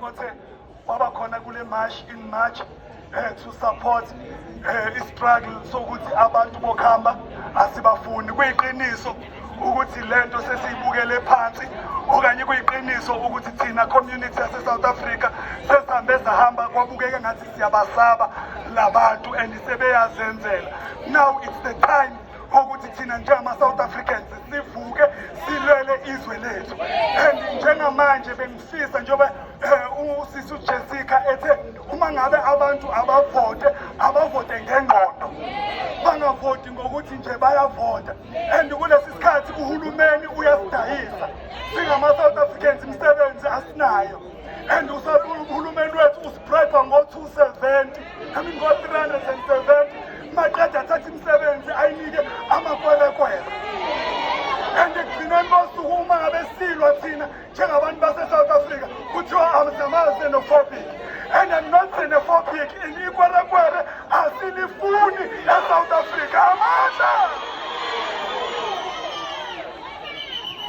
Othe waba khona kule march in March to support i-struggle sokuthi abantu bokuhamba asibafuni. Kuyiqiniso ukuthi lento sesiyibukele phansi, okanye kuyiqiniso ukuthi thina community yase-South Africa sesihambe sahamba kwabukeka ngathi siyabasaba labantu and sebeyazenzela. Now it's the time ukuthi thina njengama-South Africans sivuke, silwele izwe lethu. And njengamanje bengifisa, njengoba usisi uJessica ethe, uma ngabe abantu abavote, abavote ngengqondo, bangavoti ngokuthi nje bayavota. And kulesi sikhathi uhulumeni uyasidayisa singama-South Africans, imisebenzi asinayo, and uhulumeni wethu usibribe ngo-270, I mean ngo-370, maqeda athatha imisebenzi ayinike amakwerekwere. And ekugcineni kosuku, uma ngabe silwa thina njengabantu base-South Africa, kuthiwa ama-xenophobic, and I'm not xenophobic. Ikwerekwere asilifuni e-South Africa.